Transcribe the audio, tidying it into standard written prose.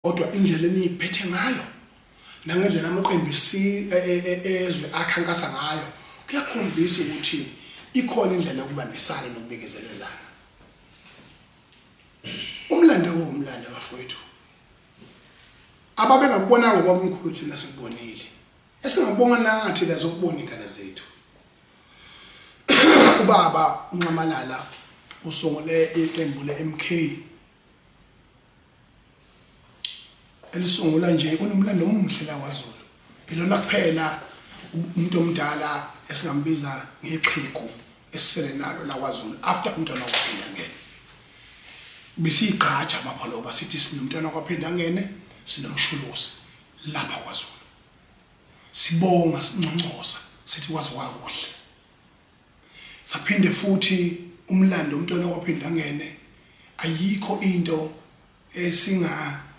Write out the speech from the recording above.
Kodwa indlela eniyiphethe ngayo nangendlela amaqembu e, e, e, ezwe akhankasa ngayo kuyakhombisa ukuthi ikhona indlela yokubambisana nokubekezelelana. Umlando womlando bafowethu. Ababengakubonanga ubabomkhulu thina sikubonile. Esingabonga nathi la zokubona ingane zethu. Ubaba uNxamalala usungule iqembu le-MK elisungula nje kunomlando omuhle la kwaZulu ilona kuphela umuntu omdala esingambiza ngexhegu esisele nalo la kwaZulu after umntwana kwaphindangene besiyigqaja amapholoba sithi sinomntwana kwaphindangene sinomsholozi lapha kwaZulu sibonga sinconcoza sithi kwaze kwakuhle Saphinde futhi umlando umntwana kwaphindangene ayikho into esinga